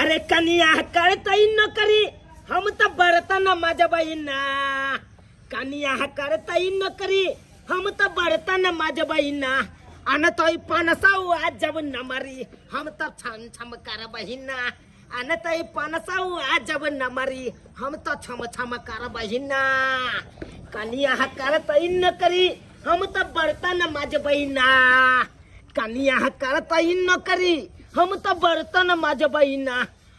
अरे कनिया करतै नौकरी, हम तऽ बर्तन मजबै ना। कनिया करतै नौकरी, हम तऽ बर्तन मजबै ना। अनतै 500 जब नमरी, हम तऽ छम छम करबै ना। अनतै 500 जब नमरी, हम तऽ छम छम करबै ना। कनिया करतै नौकरी, हम तऽ बर्तन मजबै ना। कनिया करतै नौकरी, हम तऽ बर्तन मजबै ना।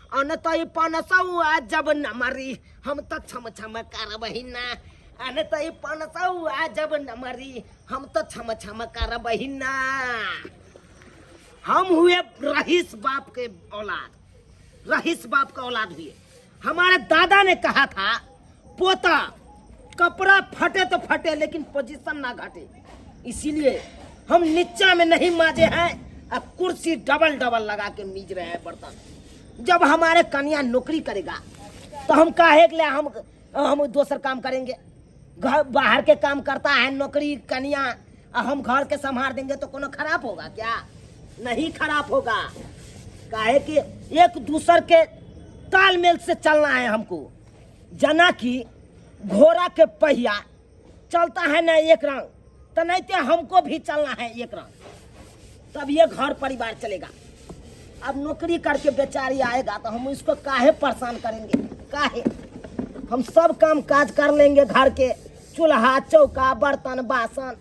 अनतै 500 जब नमरी, हम तऽ छम छम करबै ना। अनतै 500 जब नमरी, हम तऽ छम छम करबै ना। हम हुए रईस बाप के औलाद, रईस बाप का औलाद हुए। हमारे दादा ने कहा था, पोता कपड़ा फटे तो फटे लेकिन पोजीशन ना घटे। इसीलिए हम नीचा में नहीं माजे हैं और कुर्सी डबल डबल लगा के मीज रहे हैं बर्तन। जब हमारे कन्या नौकरी करेगा तो हम काहे के लिए हम दोसर काम करेंगे? घर बाहर के काम करता है नौकरी कन्या, और हम घर के संभाल देंगे तो कोनो खराब होगा क्या? नहीं खराब होगा। काहे कि एक दूसर के तालमेल से चलना है हमको। जना कि घोड़ा के पहिया चलता है ना एक रंग, तो नहीं तो हमको भी चलना है एक रंग, तब ये घर परिवार चलेगा। अब नौकरी करके बेचारी आएगा तो हम इसको काहे परेशान करेंगे? काहे? हम सब काम काज कर लेंगे, घर के चूल्हा चौका बर्तन बासन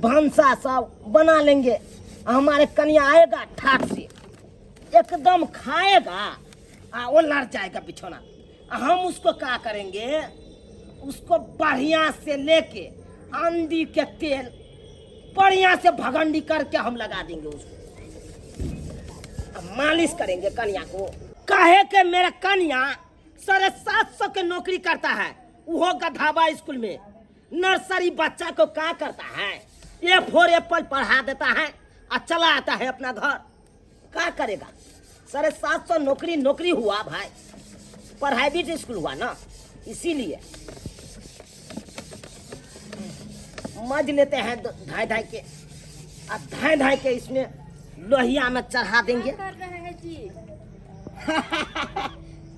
भंसा सब बना लेंगे। हमारे कन्या आएगा ठाठ से एकदम खाएगा आ वो लड़ जाएगा बिछौना। आ हम उसको क्या करेंगे? उसको बढ़िया से लेके अंडी के तेल बढ़िया से भगंडी करके हम लगा देंगे उसको। अब मालिश करेंगे कन्या को। कहे के मेरा कन्या 750 के नौकरी करता है, वो गधाबा स्कूल में नर्सरी बच्चा को क्या करता है? ए फोर एप्पल पढ़ा देता है और चला आता है अपना घर। क्या करेगा? 750 नौकरी नौकरी हुआ भाई, प्राइवेट स्कूल हुआ ना, इसीलिए मज लेते हैं ढाई ढाई के और ढाई ढाई के इसमें लोहिया में चढ़ा देंगे। क्या कर रहे हैं जी?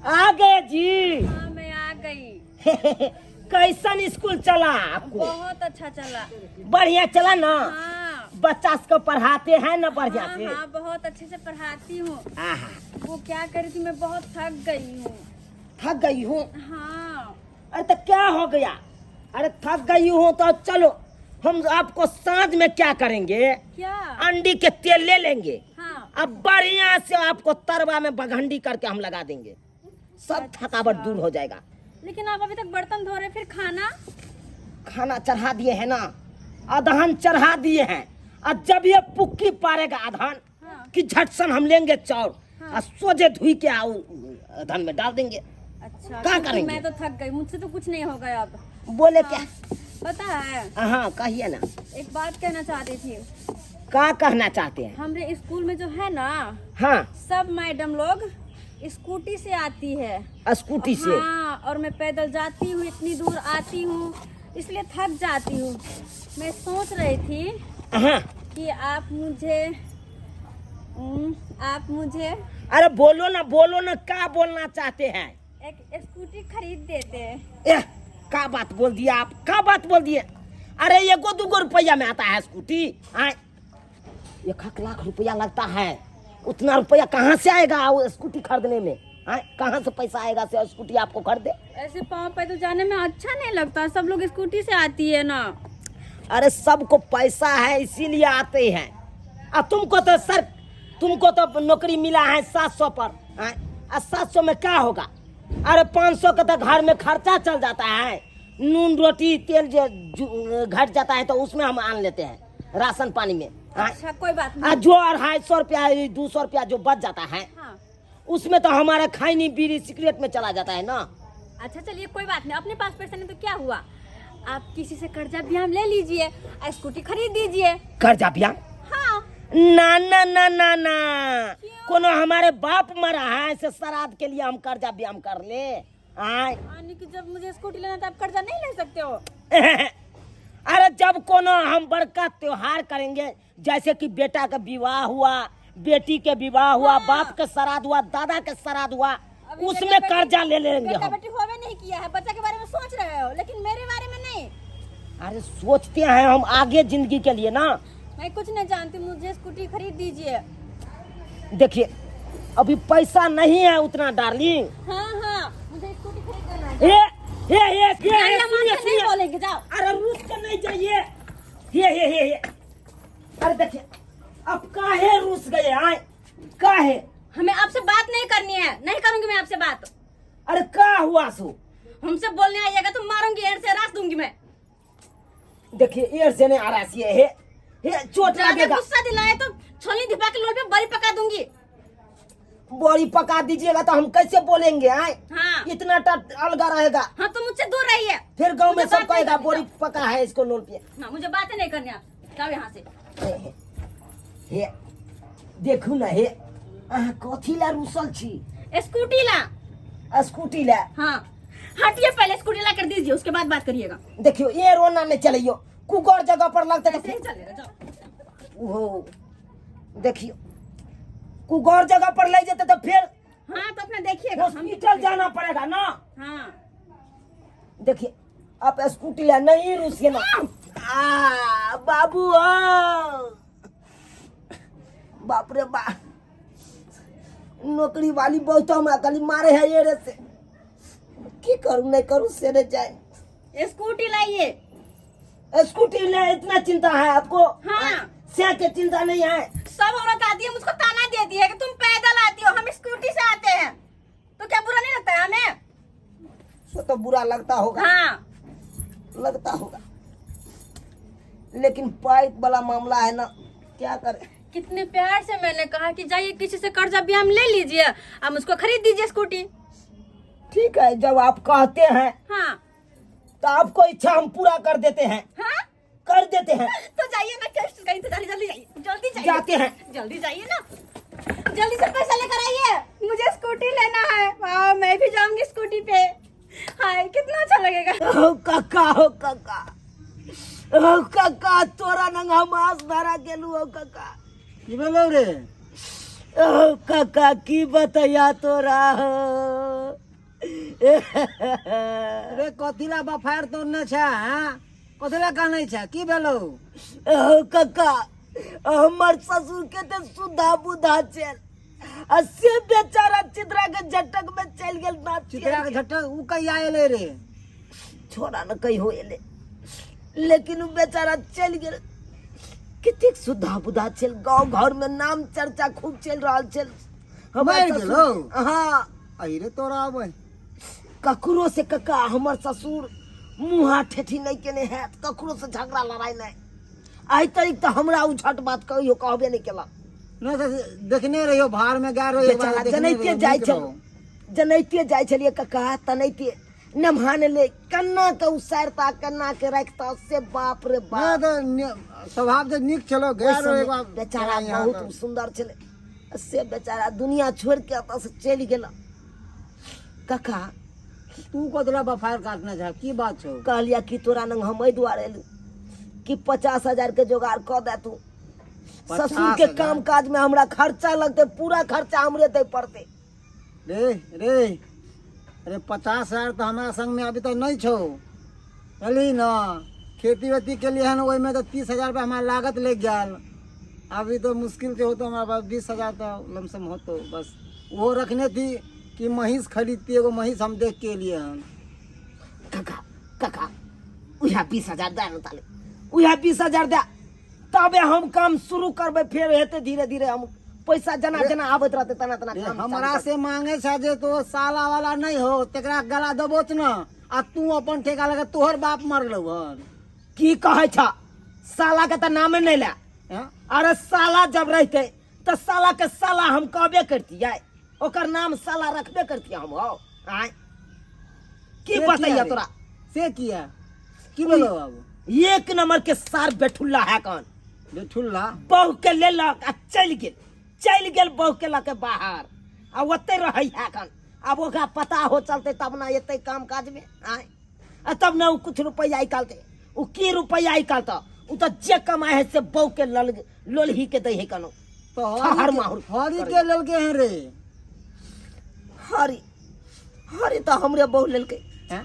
आ गए जी? हाँ, मैं आ गई। कैसन स्कूल चला आपको? बहुत अच्छा चला। बढ़िया चला ना? हाँ। बच्चा सबको पढ़ाते हैं ना बढ़िया हाँ से? हाँ, बहुत अच्छे से पढ़ाती हूँ। आहा। वो क्या कर रही थी, मैं बहुत थक गई हूँ। थक गई हूँ? हाँ। अरे तो क्या हो गया? अरे थक गई हूँ तो चलो हम आपको साँझ में क्या करेंगे? क्या? अंडी के तेल ले लेंगे। हाँ। अब बढ़िया से आपको तरवा में बघंडी करके हम लगा देंगे, सब थकावट दूर हो जाएगा। लेकिन आप अभी तक बर्तन धो रहे, फिर खाना? खाना चढ़ा दिए हैं ना, अदहन चढ़ा दिए हैं। और जब ये पुक्की पारेगा अदहन हाँ। कि झटसन हम लेंगे चाउर हाँ। और सोझे धुई के आओ अदहन में डाल देंगे। अच्छा, क्या क्योंकि करेंगे? मैं तो थक गई, मुझसे तो कुछ नहीं होगा अब। बोले क्या? पता है? हाँ, कहिए ना। एक बात कहना चाहती थी। क्या कहना चाहते हैं? हमारे स्कूल में जो है ना, हाँ, सब मैडम लोग स्कूटी से आती है। स्कूटी से? हाँ, और मैं पैदल जाती हूँ, इतनी दूर आती हूँ, इसलिए थक जाती हूँ। मैं सोच रही थी हाँ, कि आप मुझे अरे बोलो ना, बोलो ना, क्या बोलना चाहते हैं? एक स्कूटी खरीद देते। एह, का बात बोल दिया आप, का बात बोल दिए? अरे एगो दूगो रुपया में आता है स्कूटी? आए, एक लाख रुपया लगता है। उतना रुपया कहाँ से आएगा वो स्कूटी खरीदने में? आए, कहाँ से पैसा आएगा से स्कूटी आपको खरीदे? ऐसे पाँव पैदल जाने में अच्छा नहीं लगता, सब लोग स्कूटी से आती है ना। अरे सबको पैसा है इसीलिए आते हैं। अब तुमको तो सर, तुमको तो नौकरी मिला है 700 पर, आए? और 700 में क्या होगा? अरे 500 का तो घर में खर्चा चल जाता है, नून रोटी तेल जो घट जाता है तो उसमें हम आन लेते हैं राशन पानी में, आए? अच्छा, कोई बात आ नहीं। जो 250 रुपया 200 रुपया जो बच जाता है, हाँ, उसमें तो हमारा खैनी बीड़ी सिगरेट में चला जाता है ना। अच्छा चलिए, कोई बात नहीं। अपने पास पैसा नहीं तो क्या हुआ, आप किसी से कर्जा भी हम ले लीजिए और स्कूटी खरीद दीजिए। कर्जा बियाम? हाँ। ना ना ना ना ना, कोनो हमारे बाप मरा है से श्राद्ध के लिए हम कर्जा ब्याम कर ले? आय? यानी कि जब मुझे स्कूटी लेना था, आप कर्जा नहीं ले सकते हो? अरे जब कोनो हम बड़का त्योहार करेंगे, जैसे कि बेटा का विवाह हुआ, बेटी के विवाह हुआ, हाँ। बाप के श्राद्ध हुआ, दादा के श्राद्ध हुआ, अभी उसमें बेटा बेटी- कर्जा ले लेंगे बेटा हम। बेटी होवे नहीं किया है, बच्चा के बारे में सोच रहे हो लेकिन मेरे बारे में नहीं। अरे सोचते हैं हम आगे जिंदगी के लिए ना। मैं कुछ नहीं जानती, मुझे स्कूटी खरीद दीजिए। देखिए अभी पैसा नहीं है उतना डार्लिंग। हाँ हाँ मुझे स्कूटी खरीद देना है। ए ए ए ए, ए अरे हम सुनिए आपसे नहीं सुनिए, बोलेंगे, जाओ। अरे रुक के नहीं जाइए। हे हे हे हे, अरे देखिए अब काहे रुस गए आए, काहे? हमें आपसे बात नहीं करनी है, नहीं करूंगी मैं आपसे बात। अरे का हुआ सो? हमसे बोलने आइएगा तो मारूंगी, एड़ से रास दूंगी मैं। देखिए एड़ से नहीं आ रहा है, हे हे चोट ज्यादा लगेगा। गुस्सा दिलाए तो छोली धिपा के लोल पे बड़ी पका दूंगी। बड़ी पका दीजिएगा तो हम कैसे बोलेंगे आए? हाँ। इतना अलगा रहेगा। हाँ तो मुझसे दूर रहिए। फिर गांव में मुझे सब बात नहीं कहेगा करनी, बोरी जाओ। पका है इसको लोल पे। हाँ, मुझे बातें नहीं करनी आप, जाओ यहाँ से। हे, हे, हे देखू ना हे, अहाँ कथी ला रुसल छी? स्कूटी ला। स्कूटी ला? हाँ हटिए, पहले स्कूटी ला कर दीजिए उसके बाद बात करिएगा। देखियो ये रोना नहीं चलियो, कुकर जगह पर लगते ऐसे ही चलेगा, जाओ। ओहो देखियो कुगर जगह पर ले जेते तो फिर हाँ तो अपना देखिएगा, हम हॉस्पिटल जाना पड़ेगा ना। हाँ देखिए आप स्कूटी ला नहीं रुसिए ना। आ बाबू हो, बाप रे बा, नौकरी वाली बहुत हमरा खाली मारे है ये रे से, की करूं नहीं करूं से नहीं जाए। स्कूटी लाइए। स्कूटी ले इतना चिंता है आपको? हाँ। से के चिंता नहीं है? सब औरत आती है मुझको ताना देती है कि तुम पैदल आती हो, हम स्कूटी से आते हैं, तो क्या बुरा नहीं लगता है हमें? सो तो बुरा लगता होगा। हाँ लगता होगा, लेकिन पाइप वाला मामला है ना, क्या करें। कितने प्यार से मैंने कहा कि जाइए किसी से कर्जा भी हम ले लीजिए, आप मुझको खरीद दीजिए स्कूटी। ठीक है जब आप कहते हैं हाँ तो आपको इच्छा हम पूरा कर देते हैं। हाँ कर देते हैं। तो जाइए ना कहीं कहीं तो जल्दी जल्दी जाइए, जल्दी जाइए। जाते हैं। जल्दी जाइए ना, जल्दी से पैसा लेकर आइए, मुझे स्कूटी लेना है। वाह मैं भी जाऊंगी स्कूटी पे, हाय कितना अच्छा लगेगा। ओ काका, ओ काका, ओ काका, तोरा नंग हम आस धरा गेलू। ओ काका की भेलौ रे? ओ काका की बतैया तोरा हो। रे कथी ला बफायर तोड़ने छै, हाँ? कथी ला कानै छै, की भेलौ? ओ काका हमर ससुर के तो सुधा बुधा छल आ से बेचारा चित्रा के झटक में चल गेल ना। चित्रा के झटक उ कहिया एलै रे? छोड़ा न कहियो एलै, लेकिन उ बेचारा चल गेल। कतेक सुधा बुधा छल, गांव घर में नाम चर्चा खूब चल रहल छल। हमर मरि ससुर- गेलौ? हाँ। अरे तोरा आबै ककरो से कका हमर ससुर मुँहा ठेठी नहीं केने हैत, ककरो से झगड़ा लड़ाई नहीं। आइ तक तऽ हमरा उ झट बात कहियो कहबे नहीं केलक। नहि तऽ देखने रहियो भार में गेल रहियो, बेचारा देखने जनैते रहियो, जाइ नीक छल, रहो। जनैते जाइ छलियै कका, तनैते नमहाने ले कन्ना के उसारता कन्ना के रखता, से बाप रे नहि बाप। तऽ स्वभाव तऽ नीक छलो, गेल ओहि रहो एक समय बार बेचारा यहाँ बहुत तऽ। सुन्दर छलै, से बेचारा दुनिया छोड़ के एतऽ से चलि गेल। कका तू कतला बफायर काटने छह, की बात छौ? कहलिया कि तोरा नंग हम एहि दुआरे एलू कि 50,000 के जोगाड़ कऽ दे तू, ससुर के 50,000? काम काज में हमरा खर्चा लगतै, पूरा खर्चा हमरे दै पड़तै। रे रे अरे 50,000 तऽ हमरा संग में अभी तक नहीं छौ, बुझली न? खेती वेती के लिए हन ओहिमे तऽ 30,000 रुपया हमरा लागत लागि गेल। अभी तो मुश्किल से होतो हमरा पास 20,000 तो लमसम होतो, बस वो रखने थी कि महींस खरीदती, एगो महींस हम देख के लिए हन। काका काका उएह 20,000 दे न ताले, उएह 20,000 दे तबे हम काम शुरू करबै, फेर हेतै धीरे धीरे, हम पैसा जना जना आबैत रहतै तना तना रे, काम चालू हमरा करबै। से मांगे छै जे तो साला वाला नहीं हो तेकरा गला दबोच न, आ तू अपन ठेका लगा तोहर बाप मरलौ हन। की कहै छ, साला के तऽ नामे नहीं ले। हैं? अरे साला जब रहते तऽ साला के साला हम कहबे करतियै, ओकर नाम साला रखबे करतियै हम। हो आँय की से किया बतैया रे? तोरा? से किया की बोलो बाबू? एक नंबर के सार बेठुल्ला है कौन बेठुल्ला, बहू के लेलक आ चलि गेल, चलि गेल बहू के लऽ के बाहर आ ओतै रहै है कन। आब ओकरा पता हो चलतै तब ना एतै काम काज में आँय, आ तब ना उ कुछ रुपैआ निकालतै। उ की रुपैआ निकालतै, उ तऽ जे कमाइ है से बहू के लोलही के दै है कनो। तो हर हरी माहुर के- हरी के लेलके हैं रे? हरी, हरी तऽ हमरे बहू लेलकै। हैं?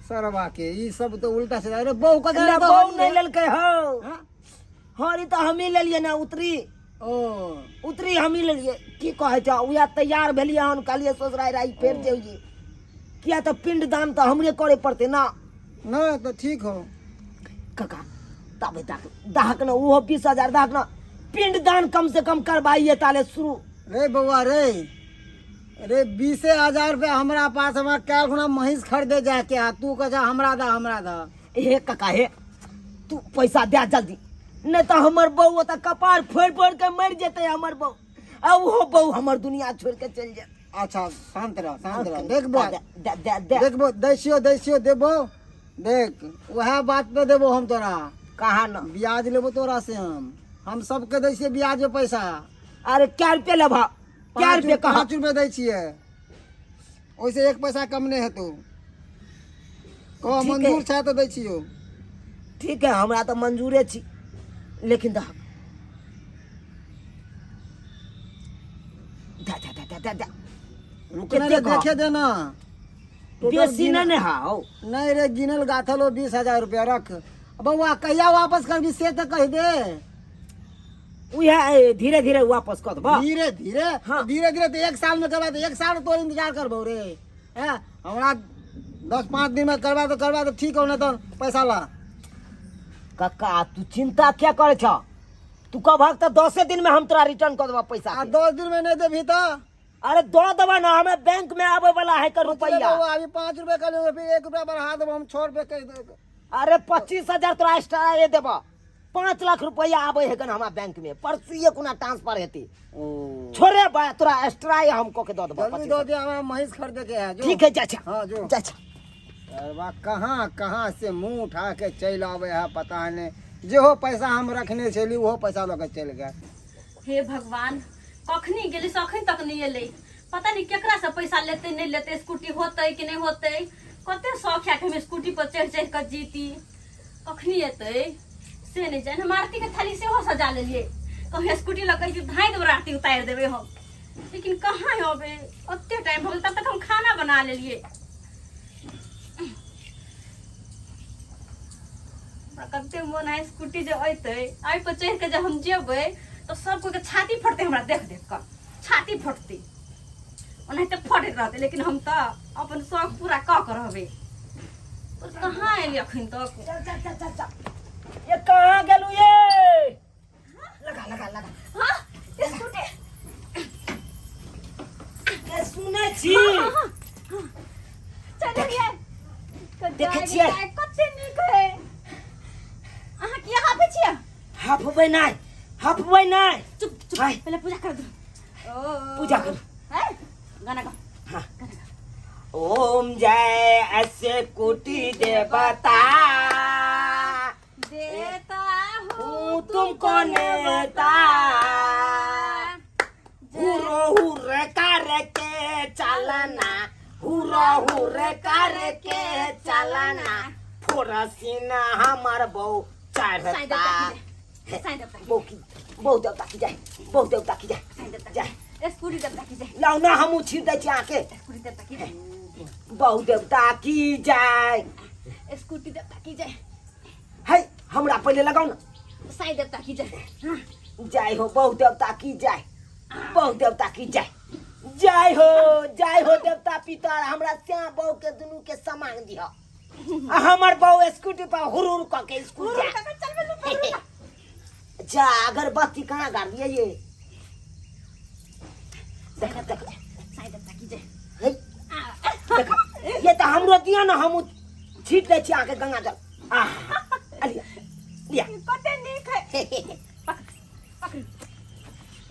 सरवा के ई सब तो उल्टा सीधा रे, बहू का ना, बहू नहीं लेलकै हौ। हाँ? हरी तऽ हमही लेलियै ने उतरी। ओ। उतरी हमही लेलियै। की कहै छौ, उएह तैयार भेलियै हन, कहलियै ससुरारि आइ फेर जइयै, किया तऽ पिंडदान तऽ हमरे करे पड़तै ना। नहीं तो ठीक हो। काका, ताबे दाक दाहक ने ओहो 20,000 दाहक ने, पिंडदान कम से कम करवाइए ताले शुरू। रे बउआ रे, रे 20,000 रुपया हमरा पास, हमरा काल्हि खुना महींस खरीदे जाके आ तू कह हमरा दा, हमरा दा। हे काका हे, तू पैसा दे जल्दी, नहीं तो हमर बहू ओतऽ कपार फोड़ि फोड़ि के मरि जेतै हमर बहू, आ ओहो बहू हमर दुनिया छोड़ि के चलि जेतै। अच्छा शांत रह, शांत रह, देख बउआ। दे दे दे दे। देख बउआ, दै छियो, दै छियो, देबो, देख वएह बात पे देबो हम तोरा। कहा न? ब्याज लेबो तोरा से हम सबके दै छियै ब्याज पे पैसा। अरे क्या रुपये लेबह, क्या रुपये कहा? 5 रुपये दै छियै, ओहिसे एक पैसा कम नहि हेतौ। कह। ठीक है। मंजूर छै तऽ दै छियौ। ठीक है, हमरा तऽ मंजूरे छी, लेकिन दहक दे दे दे दे दे दे। रुकना रे। कतेक ह? देखे देना टोटल। बेसी नहि ने हौ। नहीं रे, गिनल गाथल हो 20,000 रुपया। रख बउआ, कहिया वापस करबी से तऽ कहि दे। उएह धीरे धीरे वापस कऽ देबह। धीरे धीरे? हाँ। धीरे धीरे तो एक साल में करबा तो एक साल तोर इंतजार करबो रे? हैं, हमरा 10-5 दिन में करबा तो करबा तो ठीक हो, नहीं तो पैसा ला। कक्का, तू चिंता क्या करे छ? तू कहबहक तऽ 10 दिन में हम तोरा रिटर्न कऽ देबह पैसा आ के। 10 दिन में नहीं देबही तो? अरे दऽ देबह ना, हमें बैंक में आबे वाला है कर रुपया। बउआ, अभी 5 रुपये कर लेबै, फिर 1 रुपया बढ़ा देबो हम, 6 रुपये कहि देबो। अरे 25,000 तोरा एक्स्ट्रा ये देबह। 5 लाख रुपया आबे है हमरा बैंक में, परसुए कोना ट्रांसफर हेतै। ओ। छोड़े बा, तोरा एक्स्ट्रा हम कऽ के दऽ देबह। जल्दी 25। दो दे, हमरा महींस खरीदे के है, जो। ठीक है, जा जा। हाँ, जो। जा जा। अरे कहाँ कहाँ से मुंह उठा के चलि आवे है पता नहीं। जेहो पैसा हम रखने छली ओहो पैसा लऽ के चलि गेल। हे भगवान, कखनी गेली से अखन तक नहीं एलै। पता नहीं केकरा से पैसा लेतै नहीं लेतै, स्कूटी होतै कि नहीं होतै। कते शौक है कि हम स्कूटी पर चढ़ि चढ़ि कऽ जीती। कखनी एतै से नहीं जाने। हम आरती के थाली सेहो सजा लेलियै, कहीं स्कूटी लऽ कऽ धाँइ देबै, आरती उतारि देबै हम। लेकिन कहाँ है अबे? ओते टाइम भऽ गेल, तब तक हम खाना बना लेलियै। हमरा कते मोन है स्कूटी जे अयतै, एहि पर चढ़ि कऽ जे हम जेबै तऽ सब कोइ के छाती फटतै, हमरा देख देख कऽ छाती फटतै। ओनाहिते फटैत रहतै, लेकिन हम तऽ अपन शौक पूरा कऽ कऽ रहबै। पर कहाँ एली अखन तक? चल चल चल चल चल, ये कहाँ गेलू? ये लगा लगा लगा। हाँ, स्कूटी। ये सुनै छी? चलिए। देखै छियै? कते नीक है। अहाँ किया हाफै छियै? हफबै नहि, हफबै नहि। चुप चुप। हाय। पहले पूजा कर दो। पूजा करू। है, गाना गाओ। हाँ। ओम जय ऐसे कुटी देवता, देता हूँ हूँ तुमको नेता, हुरो हुर करके चलना, हुरो हुर करके चलना, फोरसीना हमर बहू साईं चढ़ता। देवता की जय, साईं देवता की। बहु की, बहु देवता की जय, बहु देवता की जय। साईं देवता की जय। जय, स्कूटी देवता की जय। लाओ ना, हमहूँ छीट दै छी अहाँके। स्कूटी देवता की जय। बहु देवता की जय। स्कूटी देवता की जय। है, हमरा पहिले लगाउ ना। साईं देवता की जय, हाँ। जय हो बहु देवता की जय, बहु देवता की जय, जय हो, जय हो देवता पितर, हमरा श्याम बहु के दुनू के समान दिह आ हमर बहु स्कूटी पर हुर हुर कऽ के स्कूल हुर जाय। काका, चल बेलू पकड़ू ना। जा, अगरबत्ती कहाँ गाड़ दिया ये? देख देख। साईं देवता की जय। है, देख, ये तऽ हमरो दिअ ने, हम छीट दै छी अहाँके गंगा जल। आह, लिअ लिअ। कते नीक है, पकड़ पकड़।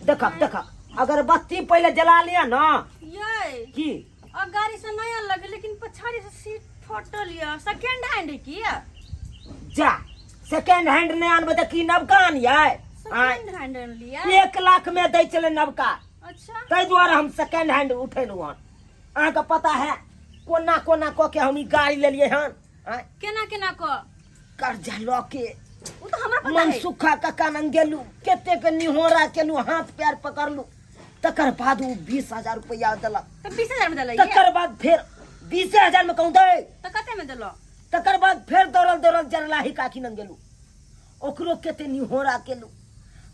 देख देख, अगरबत्ती पहिले जला लिअ ना। ये की? और गाड़ी से नया लगे, लेकिन पछाड़ी से सीट फटल ये। सेकेंड हैंड है की? जा, सेकेंड हैंड नहि आनबै तऽ की नवका आनियै? आँय? सेकेंड हैंड लिया। 1 लाख में दै छलै नवका। अच्छा। ताहि दुआरे हम सेकेंड हैंड उठेलहुँ हन। अहाँके पता है कोना कोना कऽ के हम ई गाड़ी लेलियै हन? आँय? केना केना क? कर्जा लऽ के। ओ तऽ हमरा पता है। मनसुखा काका लग गेलू, कतेक निहोरा केलू, हाथ पैर पकड़लू, तकर बाद ओ 20,000 रुपया देलक। तऽ 20,000 में देलै? तकर बाद फेर 20,000 में कहूँ दे। तऽ कते में देलक? तकर बाद फेर दौड़ल दौड़ल जरलाही काकी लग गेलू, ओकरो कते निहोरा केलू,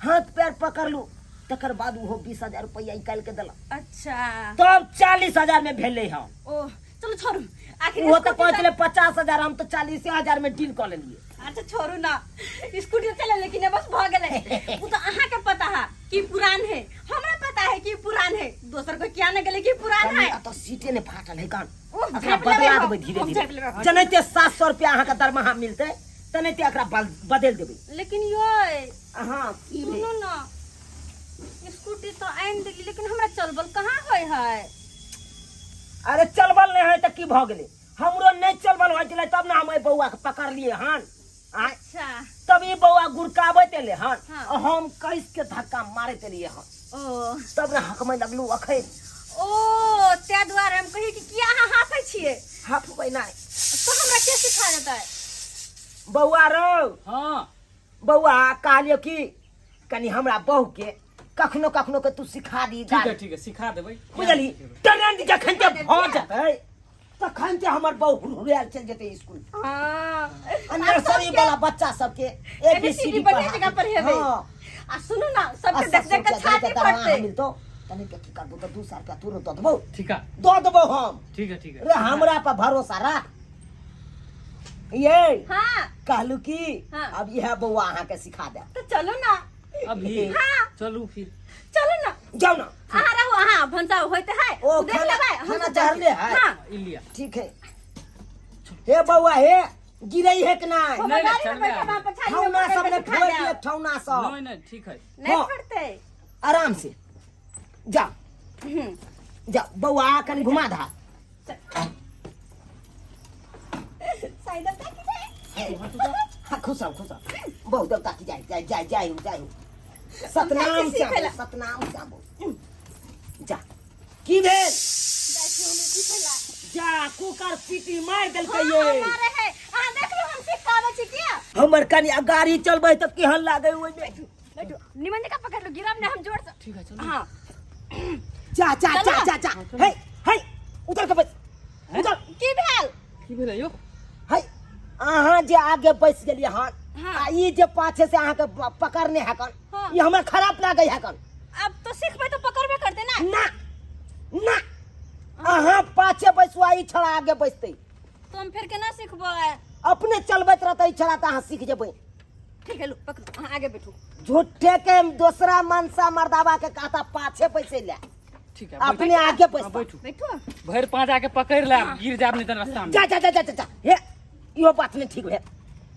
हाथ पैर पकड़लू, तकर बाद ओहो 20,000 रुपया निकालि के देलक। अच्छा। तब 40,000 में भेलै हँ। ओ चलू छोड़ू आखिर। ओहो तऽ कहै छलै 50,000, हम तऽ 40,000 में डील कऽ लेलियै। अच्छा छोड़ू ना, स्कूटी चले लेकिन बस भऽ गेलै। ओ तऽ अहाँके पता है कि पुरान है, हमरा पता है कि पुरान है, दोसर को किया नहीं गेलै कि पुरान है। कनी एतऽ सीटे नहि फाटल है कान। ओह, एकरा झाँपि लेबै बदला हम, देबै धीरे हम धीरे। झाँपि लेबै, हम। जनाहिते 700 रुपया अहाँके दरमाहा मिलतै तेनाहिते एकरा बदलि देबै। लेकिन यो अहाँ की भेल? सुनू ना, स्कूटी तो आनि देली लेकिन हमरा चलबल कहाँ होय है। अरे चलबल नहि है तऽ की भऽ गेलै? हमरो नहि चलबल होइ छलै तब ने हम एहि बौआ के पकड़लियै हन। आँय? अच्छा। तब ई बौआ गुड़काबैत एलै हन। हाँ। आ हम कस के धक्का मारैत एलियै हन। ओ तब ने हकमै लगलू अखन। ओ ताहि दुआरे हम कही कि किया अहाँ हाँफै छियै। हफबै नहि। तो हमरा के सिखा देतै? बौआ रौ। हाँ। बौआ कहलियौ कि कनि हमरा बहू के कखनो कखनो के तू सिखा दी। ठीक है, ठीक है, सिखा देबै। बुझली, ट्रेंड जखन के भऽ जेतै तखन के हमर बहू हुरहुरायल चलि जेतै स्कूल। हाँ। आ नर्सरी वाला बच्चा सबके ए बी सी डी बढ़िया जगह पर हेबै। हाँ। आ सुनू ना, आ सबके देख देख के 700 रुपया छाती दरमाहा फटतै। मिलतौ तनी के की करबो तऽ 200 रुपया तोरो दऽ देबौ। ठीक है। दऽ देबौ हम। ठीक है, ठीक है। रे हमरा पर भरोसा राख। ये हाँ। कहलू की हाँ। अब यह बौआ अहाँ के सिखा दे। तो चलू ना। अभी? हाँ। चलू फिर। चलू ना। जाओ ना। अहाँ रहू, अहाँ भनसा होइत है। ओ, देख खाना- लेबै, हम खाना सब जाइ छी। चढ़ले है? हाँ। ई लिया। ठीक है। हे बौआ, हे गिरै है कि नहीं? हम नहीं, गाड़ी में चल बैठब, गया। अहाँ पछाड़ी में ठौना पकड़ि सब के ने सिखा फोड़ देब। दिए ठौना सब। नहीं नहीं, ठीक है। नहीं हाँ। फटतै। आराम से जा। हम्म। जा बौआ कनि घुमा दा। साइकिल ताकि जाए। हाँ, खुश रहो, खुश रहो। बहुत देवता की जाए जाए जाए जाए जाए। सतनाम सीखै श्याम ला। सतनाम श्याम। जा की भेल? जाइ छी हम सीखै ला। जा कुकर सीटी मारि देलकै हाँ, ये। हाँ, मारे है। अहाँ देख लू हम सीख के आबै छी किया। हमर कनि गाड़ी चलबै तऽ केहन लागै ओहिमे। बैठू, निमन जकाँ पकड़ लू, गिरब नहि हम जोर से। ठीक है, चलू। हाँ। जा जा जा चलू। जा जा, हे हे उतर के बैस, उतर। की भेल? की भेलै यौ? हे अहाँ जे आगे बैस गेलियै हन हाँ। आ ई जे पाछे से अहाँके पकड़ने हकन, हाँ। ई हमरा खराब लागै हकन। अब तो सीखबै तऽ पकड़बे करतै ना। ना ना, अहाँ पाछे बैसू आ ई छड़ा आगे बैसतै। तो हम फेर केना सीखबै? अपने चलबैत रहतै ई छड़ा तऽ अहाँ सीख जेबै। ठीक है, लू पकड़ू, अहाँ आगे बैठू। झूठे के दोसरा मनसा मर्दावा के कहता पाछे बैसे ले। ठीक है। अपने आगे हाँ, बैसता। बैठू। बैठू। भरि पाँच आके पकड़ ले, गिर जाब नहीं तऽ रास्ता में। जा जा जा जा जा, जा। हे इहो बात नहीं ठीक भेल,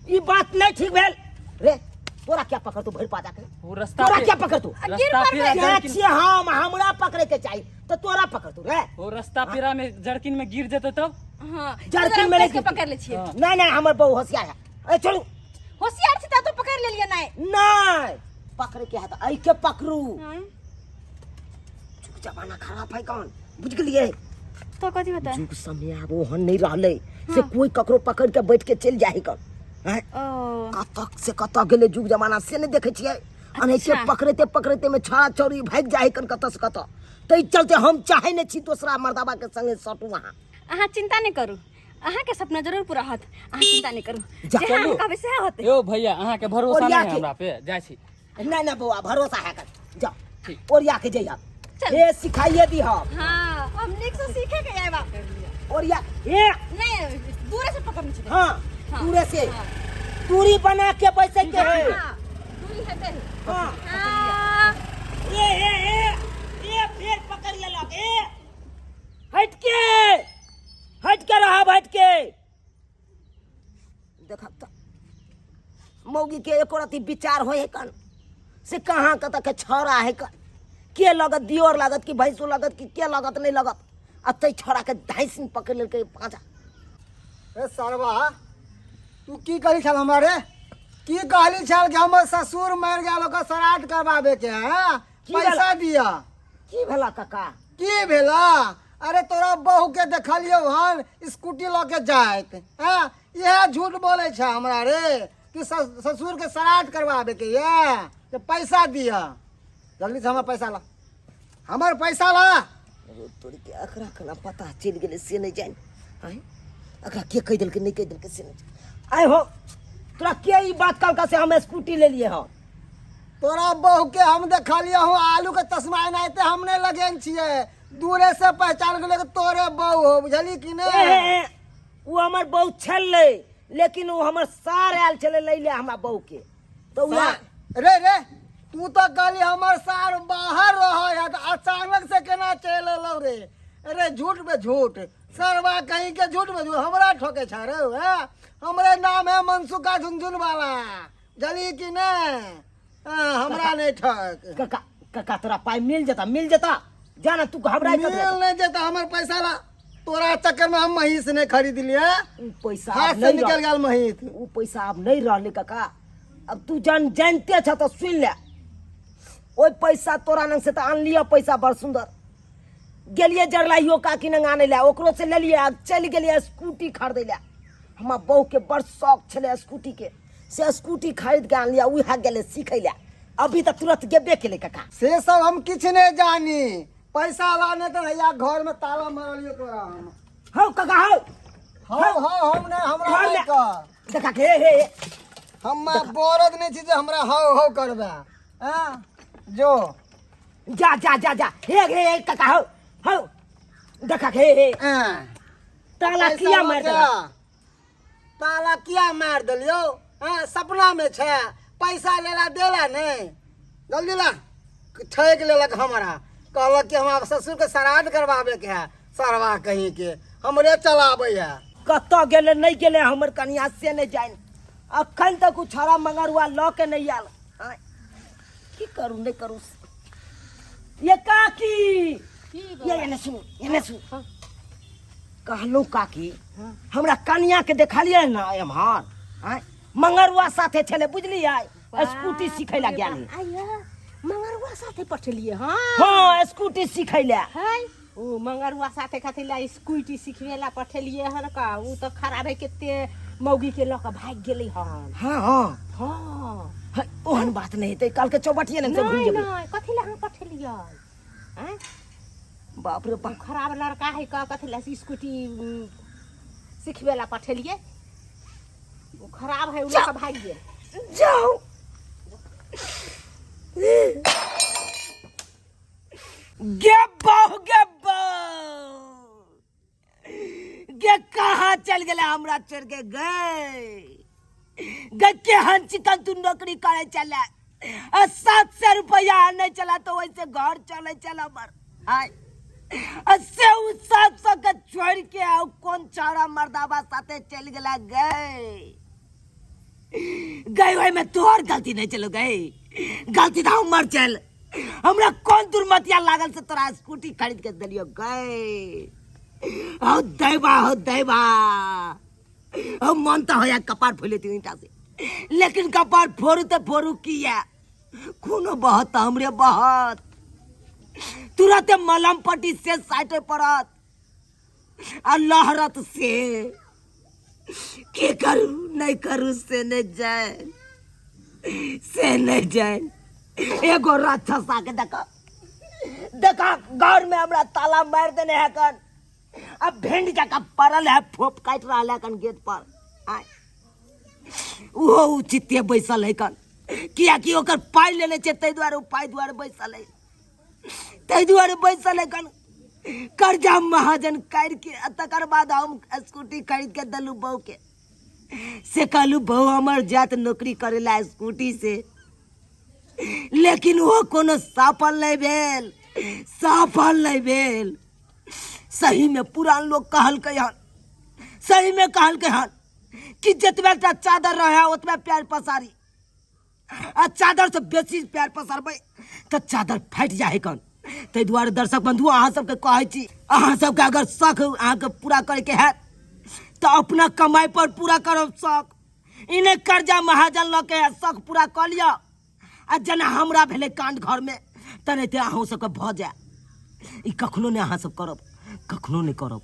ई बात नहीं ठीक भेल रे। तोरा क्या पकड़ तू भरि पाजा के? वो रास्ता तोरा पे- क्या पकड़ तू? गिर रास्ता पड़बै। पे क्या जर्किन- छियै हम, हमरा पकड़े के चाही तो तोरा पकड़ तू रे। वो रास्ता पेरा में जर्किन में गिर जेतै तब। हाँ, जर्किन में कस के नहीं पकड़ ले छियै। हाँ। नहीं नहीं, हमर बहू होशियार है। ए चलू। होशियार छी तऽ तो पकड़ लेलियै। नहीं नहीं पकड़े के है तो ऐ के पकड़ू। हाँ। जुग जमाना खराब है कौन, बुझ गेलियै? तो कथी होतै? जुग समय आब ओहन नहीं रहलै से कोई ककरो पकड़ के बैठ के चलि जाइ कन। हैं? ओ कतक से कतऽ गेलै जुग जमाना से नहि देखै छियै? अनैते अच्छा। पकड़ैते पकड़ैते में छड़ा छौड़ी भागि जाइ कन कतऽ से कतऽ। ताहि चलते हम चाहै नहि छी दोसरा मर्दाबा के संगे सटू अहाँ। अहाँ चिंता नहीं करू, अहाँ के सपना जरूर पूरा होत, अहाँ चिंता नहीं करू। जा, जे अहाँ चलू। कहबै सएह होतै। यौ भैया, अहाँके भरोसा ओरिया नहीं है के। हमरा पे, जाइ छी। नहि नहि बौआ, भरोसा है कर, जाओ। ठीक। ओरिया के जइहा। चल। हे सिखाइए दी हम। हाँ, हम नीक से सीखे के आएब। ओरिया हे। नहीं, दूरे से पकड़ने छलै। हाँ, हाँ। दूरे से। हाँ। दूरी बना के बैसे के है। हाँ, दूरी हेतै। हाँ। हाँ। ए ए ए ए फेर पकड़ लेलक। ए हट के, हट के रहा, हट के देखा त मौगी के एको रति विचार होय है कन से कहाँ कतऽ के छौड़ा है कन, के लगत दियोर लगत कि भैंसो लगत कि के लगत नहीं लगत, आ तै छौड़ा के धाइसिन पकड़ लेलकै पाँचा। ए सरवा, तू की कहली छल हमरा रे? की कहली छल कि हमर ससुर मरि गेल, ओकर श्राद्ध करवाबे के है, की पैसा भेला? दिया। की भेला काका? की भेला? अरे तोरा बहू के देखलियौ हन स्कूटी लऽ के जाइत हैं, इएह झूठ बोलै छै हमरा रे। कि ससुर के श्राद्ध करवाबे के ये तो पैसा दिया। जल्दी से हमर पैसा ला, हमर पैसा ला। रो तोरी के अकरा केना पता चलि गेलै से नहि जानि। आँय, अकरा के कहि देलकै नहि कहि देलकै से नहि जानि। आँय हो, तोरा के ई बात कहलका से हम स्कूटी लेलियै हँ? तोरा बहू के हम देखलियै हूँ आलू के तस्मा एनाहिते हम नहि लगेने छियै, दूरे से पहचान गेलै कि तोरे बहू हो, बुझली कि नहि? ए, ए, ए, ओ हमर बहू छलै, लेकिन ओ हमर सार आयल छलै लै ले हमरा बहू के, तऽ उएह। रे रे, तू तो कहली हमर सार बाहर रहे है, तऽ अचानक से केना चलि एलौ रे? अरे झूठ पे झूठ, सरवा कहीं के झूठ पे झूठ हमरा ठोके छ रे। हे, हमरे नाम है मनसुखा झुनझुन वाला, जली कि नहीं? हाँ, हमरा नहीं ठक। काका, काका, तोरा पाई मिल जेता, मिल जेता, जा ना तू घबराई मिल नहीं जेता, हमर पैसा ला। तोरा चक्कर में हम महीस नहीं खरीद लिए, उ पैसा हाथ आब से नहीं निकल रहल। गेल महीस। उ पैसा आब नहीं रहले काका। अब तू जानते छ तो सुन ले, ओहि पैसा तोरा नंग से तो आनलियै पैसा बड़ सुंदर, गेलियै जरलाइयो काकी नंग आनै लए, ओकरो से लेलियै आ चलि गेलियै स्कूटी खरीदै लए। हमरा बहू के बड़ शौक छलै स्कूटी के, से स्कूटी खरीद के आनलियै, उएह गेलै सीखै लए, अभी तऽ तुरंत गेबे केलै काका। से सब हम किछु नहीं जानी, पैसा ला नहीं तो भैया घर में ताला मारलियो तोरा हम। हौ काका हौ। हौ, हौ, हम नहीं, हमरा घर नहीं में- कर। देखा के, हे, हे, हे। हम बरद नहीं छी जे हमरा हौ हौ करबे। हाँ, जो। जा, जा, जा, जा। हे, हे, हे, काका हौ, हौ। देखा के, हे, हे। हाँ। ताला पैसा किया मार लऽ देलक? के। ताला किया मार देलियौ? हाँ, सपना में छै, पैसा लेला देला नहीं, जल्दी ला। ठकि लेलक हमरा, कहलक कि हमरा ससुर के श्राद्ध करवाबे के है, सरवा कहीं के हमरे चलाबै है। कतऽ गेलै नहि गेलै हमर कनिया से नहि जानि, अखन तक ओ छौड़ा मंगरुआ लऽ के नहि आयल। आँय, की करू नहि करू। ये काकी, ये एने सुनू, एने सुनू। कहलहुँ काकी, हमरा कनिया के देखलियै ने एम्हर? आँय, मंगरुआ साथे छलै बुझलियै, स्कूटी सीखै लए गेल। आइया, मंगरुआ साथे पठेलियै? हाँ। हाँ, स्कूटी सीखै लए। है ओ मंगरुआ साथे खातिर ला स्कूटी सिखबे ला पठेलियै हन का? उ तऽ खराब है, कते मौगी के लऽ कऽ भागि गेलै हन। हाँ, हाँ। हाँ। है, ओहन बात नहि हेतै, काल्हि के चौबटिये ने घुमि नहि जेबै। नहि, कथी ला अहाँ पठेलियै? आँय, बाप रे बाप, खराब लड़का है का, कथी ला स्कूटी सिखबे ला पठेलियै? ओ खराब है, उ लऽ कऽ भागि गेल। जाओ गे बहु, गे बहु, गे कहाँ चल गेलै हमरा छोड़ के? गए गे, केहन चिकन तू नौकरी करे चले आ 700 रुपया नहीं चला तो वैसे घर चले चल हमर। आय, आ से उ 700 के छोड़ के आ कौन चारा मर्दाबा साथे चल गेला? गए गए, ओहि में तोहर गलती नहीं चलो गए, गलती तो हमर चल। हमरा कौन दुर्मतिया लागल से तोरा स्कूटी खरीद के देलियो? गए हो दैबा, हो दैबा, हो मन तो होया कपार फूले ईंटा से, लेकिन कपार फोड़ू तो फोड़ू किया? खूनो बहत हमरे बहत, तुरंत मलम पट्टी से साटे पड़त आ लहरत से। की करू नहीं करू से नहीं जाए, से नहीं जाए। एगो राक्षस आके देखा देखा घर में हमरा ताला मार देने है कन, अब भेंड जका पड़ल है, फोप काटि रहल है कन गेट पर। आय, ओहो उचिते बैसल है कन, कियाकि ओकर पाइ लेने छै, ताहि दुआरे ओ पाइ दुआरे बैसल है, ताहि दुआरे बैसल है कन। कर्जा महाजन करके आ तकर बाद हम स्कूटी खरीद के देलहुँ बहू के, से कहलहुँ बहू हमर जात नौकरी करे ला स्कूटी से, लेकिन वो कोनो सफल नहीं भेल, सफल नहीं भेल। सही में पुरान लोग कहलकै हन, सही में कहलकै हन कि जतबे टा चादर रहे ओतबे पैर पसारी, आ चादर से बेसी पैर पसारबै तऽ चादर फाटि जाइ कन। ताहि दुआरे दर्शक बंधु, अहाँ सबके कहै छी, अहाँ सबके अगर शौक अहाँके पूरा करैके हैत तऽ अपना कमाइ पर पूरा करब शौक, ई नहि कर्जा महाजन लऽ के शौक पूरा कऽ लिअ आ जेना हमरा भेलै कांड घरमे तेनाहिते अहूँ सबके भऽ जाय, ई कखनो नहि अहाँ सब करब, कखनो नहि करब।